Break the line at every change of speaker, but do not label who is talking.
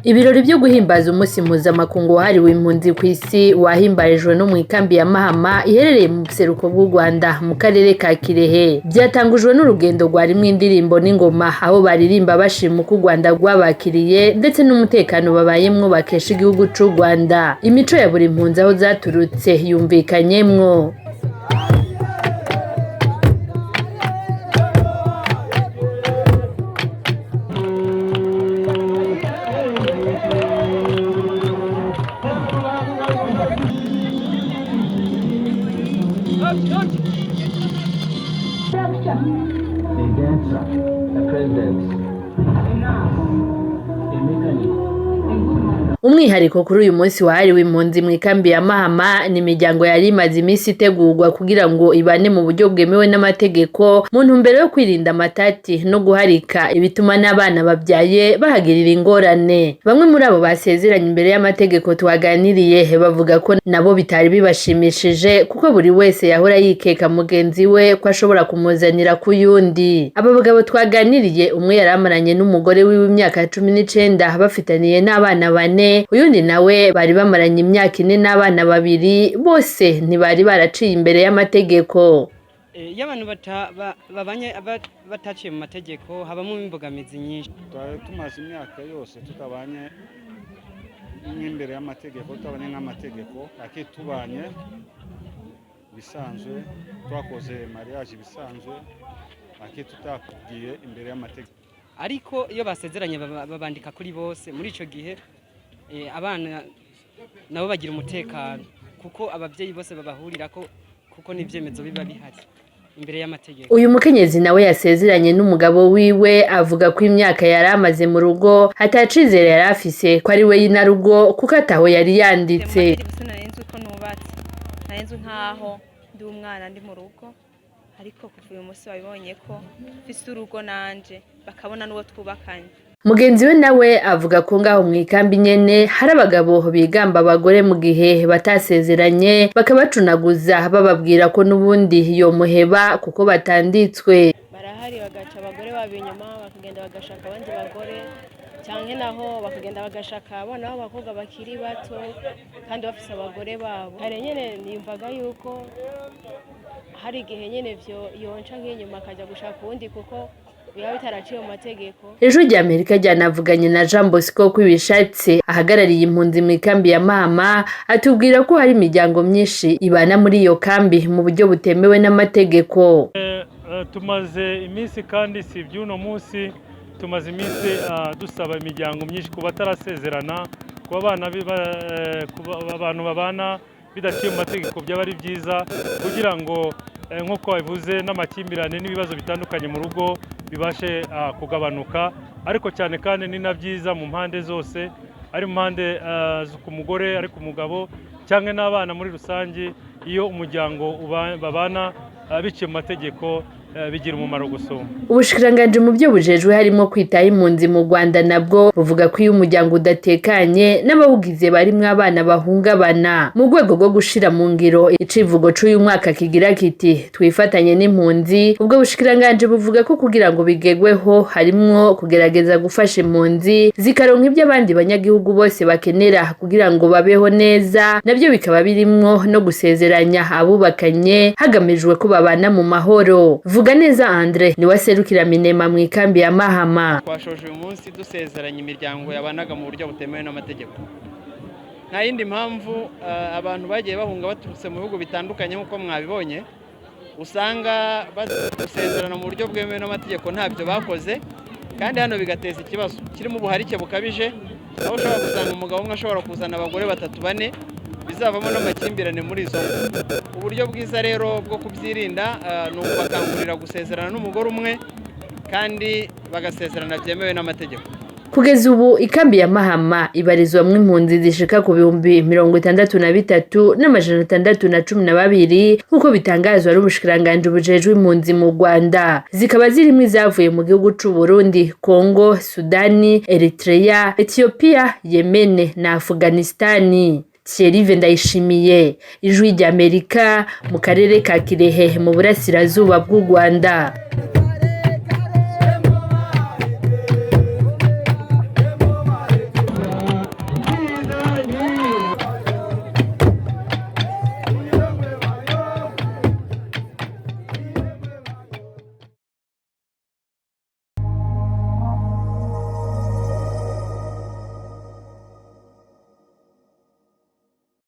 Ibirori vyo guhimbaza umusi mpuzamakungu wahariwe impunzi kw'isi wahimbarijwe no mw'ikambi ya Mahama iherereye mu buseruko bw'u Rwanda mu karere ka Kirehe. Vyatangujwe n'urugendo rwarimwo indirimbo n'ingoma aho baririmba bashima uko u Rwanda rwabakiriye ndetse n'umutekano babayemwo bakesha igihugu c'u Rwanda. Imico ya buri mpunzi aho zaturutse yumvikanyemwo.
A dancer, a president, a nurse, a mechanic.
Umwihariko kuri uyu munsi wahariwe impunzi mw'ikambi ya Mahama ni imiryango yari imaze iminsi itegurwa kugira ngo ibane mu buryo bwemewe n'amategeko mu ntumbero yo kwirinda amatati no guharika ibituma n'abana babyaye bahagirira ingorane. Bamwe muri abo basezeranye imbere y'amategeko twaganiriye bavuga ko nabo bitari bibashimishije kuko buri wese yahora yikeka mugenzi we ko ashobora kumuzanira k'uyundi. Aba bagabo twaganiriye umwe yari amaranye n'umugore wiwe imyaka 19 bafitaniye n'abana bane, uyundi nawe bari bamaranye imyaka 4 n'abana 2, bose ntibari baraciye imbere y'amategeko.
Iyo abantu babanye bataciye mu mategeko habamo imbogamizi nyinshi.
Twari tumaze imyaka yose tutabanye nk'imbere y'amategeko, tutabanye nk'amategeko, ariko tubanye bisanzwe, twakoze mariage bisanzwe, ariko tutagiye imbere y'amategeko.
Ariko iyo basezeranye babandika kuri bose, muri ico gihe abana nabo bagira umutekano kuko abavyeyi bose babahurirako, kuko n'ivyemezo biba bihari imbere y'amategeko.
Uyu mukenyezi nawe yasezeranye n'umugabo wiwe avuga ko imyaka yari amaze mu rugo atacizere yari afise ko ari we nyinarugo kuko ataho yari yanditse.
Nari nzi ko nubatse, nari nzi nkaho ndi umwana ndi mu rugo, ariko kuva uyu munsi babibonye ko mfise urugo nanje, bakabona n'uwo twubakanye.
Mugenzi we nawe avuga ko ngaho mw'ikambi nyene hari abagabo bigamba abagore mu gihe batasezeranye, bakabacunaguza bababwira ko n'ubundi yomuheba kuko batanditswe.
Barahari bagaca abagore babo inyuma bakagenda bagashaka abandi bagore, canke naho bakagenda bagashaka abana b'abakobwa bakiri bato kandi bafise abagore babo. Kare nyene niyumvaga yuko hari igihe nyene vyo yonca nk'inyuma akaja gushaka uwundi kuko biba bitaraciye mu mategeko.
Ijwi rya Amerika ryanavuganye na Jean Bosco Kwibishatse ahagarariye impunzi mu ikambi ya Mahama, atubwira ko hari imiryango myinshi ibana muri iyo kambi mu buryo butemewe n'amategeko.
Tumaze iminsi, kandi si iby'uno munsi, tumaze iminsi dusaba imiryango myinshi kuba batarasezerana, kuba abana kuba abantu babana bidaciye mu mategeko byaba ari byiza, kugira ngo nk'uko babivuze n'amakimbirane n'ibibazo bitandukanye mu rugo bibashe kugabanuka. Ariko cyane kandi ni na byiza mu mpande zose, ari mu mpande ku mugore, ari ku mugabo cyangwa n'abana muri rusange. Iyo umuryango babana biciye mu mategeko bigira umumaro gusumba.
Ubushikiranganji mu byo bujejwe harimo kwitaho impunzi mu Rwanda nabwo buvuga ko iyo umuryango udatekanye n'abawugize barimwo abana bahungabana. Mu rwego rwo gushira mu ngiro icivugo c'uyu mwaka kigira kiti twifatanye n'impunzi, ubwo bushikiranganji buvuga ko kugira ngo bigegweho harimwo kugerageza gufasha impunzi zikaronka ibyo abandi banyagihugu bose bakenera kugira ngo babeho neza, nabyo bikaba birimwo no gusezeranya abubakanye hagamijwe ko babana mu mahoro. Vuganeza Andre niwe aserukira Minema mu ikambi ya Mahama.
Twashoje uyu munsi dusezeranya imiryango yabanaga mu buryo butemewe n'amategeko. Nta yindi mpamvu, abantu bagiye bahunga baturutse mu bihugu bitandukanye nk'uko mwabibonye, usanga gusezerana mu buryo bwemewe n'amategeko ntabyo bakoze, kandi hano bigateza ikibazo kirimo ubuharike bukabije, aho ushobora gusanga umugabo umwe ashobora kuzana abagore 3 4, bizavamo n'amakimbirane muri izo ngo. Uburyo bwiza rero bwo kubyirinda ni ukubakangurira gusezerana n'umugore umwe kandi bagasezerana byemewe n'amategeko.
Kugeza ubu ikambi ya Mahama ibarizwamwo impunzi zishika ku 63,612 nk'uko bitangazwa n'ubushikiranganji bujejwe impunzi mu Rwanda. Zikaba zirimwo izavuye mu gihugu c'u Burundi, Congo, Sudani, Eritrea, Ethiopia, Yemen na Afghanistani. Thierry Ndayishimiye, Ijwi ry'Amerika, mu karere ka Kirehe mu burasirazuba bw'u Rwanda.